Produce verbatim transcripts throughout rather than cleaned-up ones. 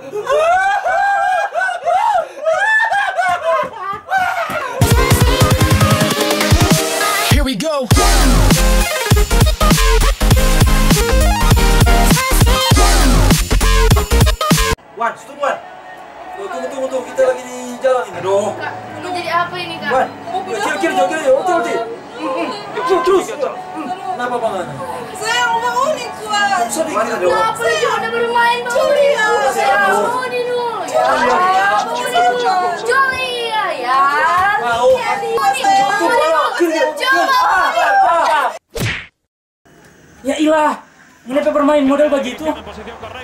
Here we go. Wan, stop, Wan. Tunggu, tunggu, tunggu, kita lagi di jalan ini. Aduh. Kak, mau jadi apa ini, Kak? Wan, kiri, kiri, jauh, kiri, oke, oke. Hmm, hmm. Terus, terus. Hmm, kenapa, Bang? Saya mau ini kuat. Sedih, gitu. Kenapa lu cuma udah bermain, Bang? Curi, ya. Saya mau ini dulu, ya. Curi, ya. Curi, ya, ya. Mau. Ini, ini, ini. Coba. Ya ilah, ngana pe bermain model bagitu.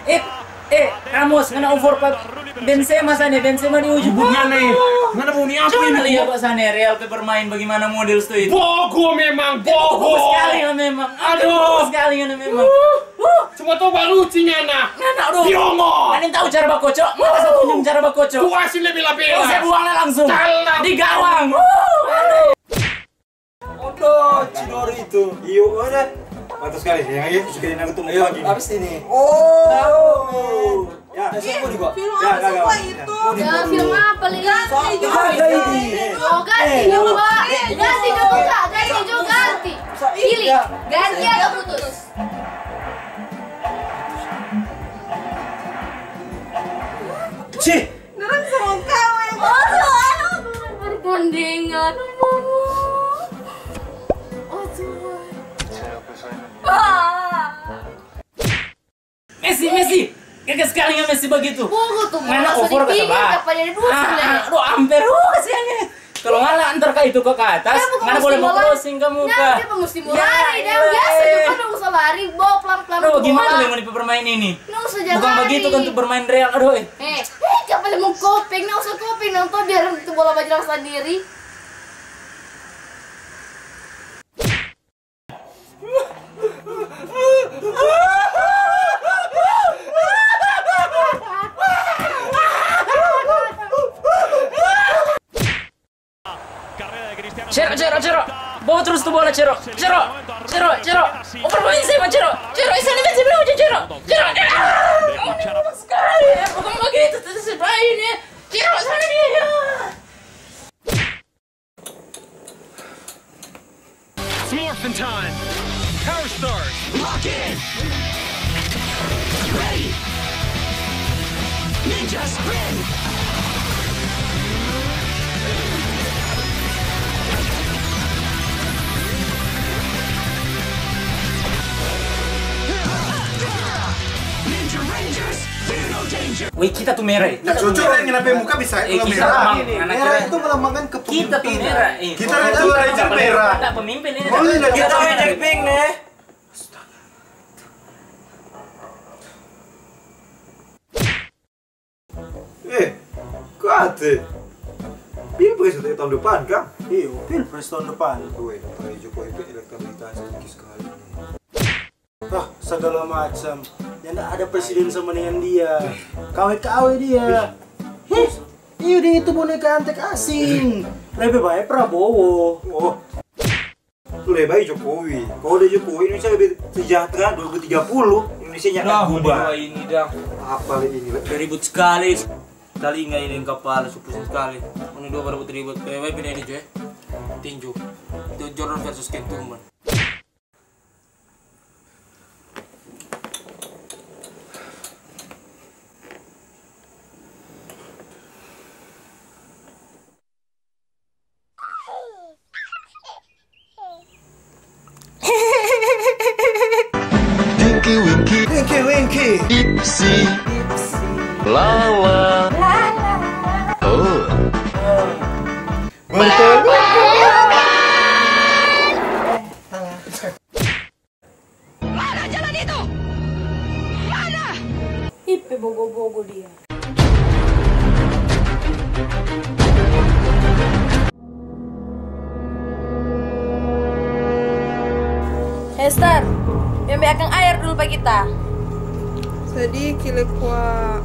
Eh, eh, Ramos, ngana over pa Benzema sana, Benzema di ujung. Bukan nih, ngana mau ni apa ini? Coba lihat kok sana, Real pe bermain bagaimana model tu itu. Bogo memang, bogo. Bogo sekali lah memang. Aduh. Bogo sekali ngana memang. Uh, cuma tau baluci ngana. Ngana, aduh. Biongo. Ngana tahu cara bakocok? Ngana tahu tunjung cara bakocok? Kuasin lebih labela. Oh, saya buangnya langsung. Salah. Di gawang. Uh, aduh. Odo, Chidori itu. Iyo, mana? Mantap sekali. Yang lagi, sekali aku tunggu lagi. Habis ini. Oh. Ya. Film apa itu? Ya, film apa lagi? Ganti juga. Ganti. Oh, ganti juga. Ganti juga, ganti. Pilih. Ganti atau putus? Cih. Dorang sama kau yang... Oh, Tuhan, aku bergandengan, Mama. Oh, Tuhan. Ah. Messi, Messi. Gaga sekali nggak Messi bagitu. Bogo tu, ngana over ka sebelah. Aduh, amper, uh, kasihan ya. Kalau ngana antar ka itu ke atas, ngana boleh mau crossing ka muka. Dia mesti mau lari, dia biasa juga nggak usah lari, bawa pelan-pelan. Aduh, gimana yang mau dipermain ini? Nggak usah jalan. Bukan begitu kan untuk bermain Real. Aduh, eh. Eh, eh, siapa yang mau kopeng? Nggak usah kopeng, nonton biar itu bola bajalang sendiri. Cero, Cero, Cero. Bawa terus tu bola, Cero. Cero, Cero, Cero. Over Benzema, Cero. Cero, eh, sana Benzema, Cero. Cero. Ah, sekali. Bukan begitu, itu sebelah ini. Cero, sana dia. It's morphin' time. Power Stars. Lock in. Ready. Ninja spin. Ninja Rangers, feel no danger. Weh, kita tu merah, eh. Nah, cocok yang ngana pe muka bisa, eh, kalau kita merah. Merah itu melambangkan kepemimpinan. Kita tu merah, eh. Kita itu Ranger merah. Kita pemimpin ini. Oh, iya, kita Ranger pink nih. Eh, kate. Pilpres untuk tahun depan, kan? Iyo, pilpres tahun depan. Weh, Jokowi itu elektabilitas tinggi sekali. Ah, segala macam. Nyanda ada presiden sama dengan dia. Kawe-kawe dia. Heh, iyo, dia itu boneka antek asing. Lebih baik Prabowo. Oh. Tu lebe bae Jokowi. Kalo ada Jokowi, Indonesia lebih sejahtera dua ribu tiga puluh. Indonesia nyanda berubah. Ini dah. Apa ini? Ribut sekali. Talinga ini yang kapala, su pusing sekali. Ini dua baru ribut. Lebe bae pindah ini, coy. Tinju. Jordan versus Kentuman. Tinky Winky. Tinky Winky. Ipsy. Lala. Oh. Bertemu. Mana jalan itu? Mana? Ipe bogo-bogo dia. Hester, ambe akang aer dulu pa kita. Sediki le kwa.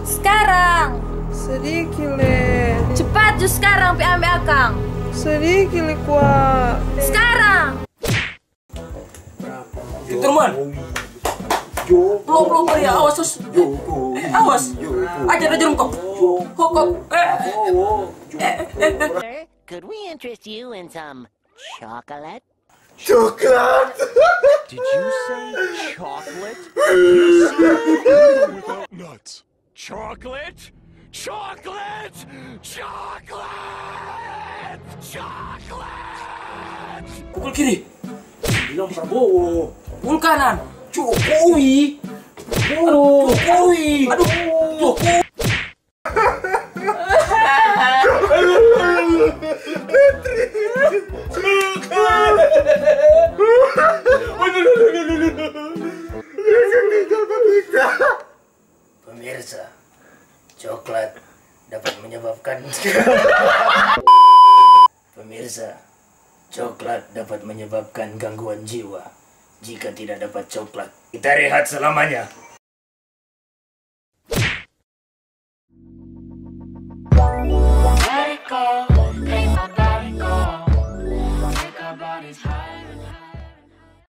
Sekarang. Sediki le. Cepat ju sekarang pi ambe akang. Sediki le kwa. Sekarang. Itu, man. Peluk, peluk, peluk, ya, awas, awas. Jokowi. Eh, awas. Aja ada jarum kok. Kok, kok. Eh, eh, eh, eh. Sir, could we interest you in some chocolate? Coklat. Did you say chocolate? You see, without nuts. Chocolate? Chocolate! Chocolate! Chocolate! Pukul kiri. Bilang Prabowo. Pukul kanan. Jokowi. Aduh, Jokowi. Aduh, Jokowi. Pemirsa, coklat dapat menyebabkan Pemirsa, coklat dapat menyebabkan gangguan jiwa. Jika tidak dapat coklat, kita rehat selamanya. Let it go, let my body go. Make our bodies high.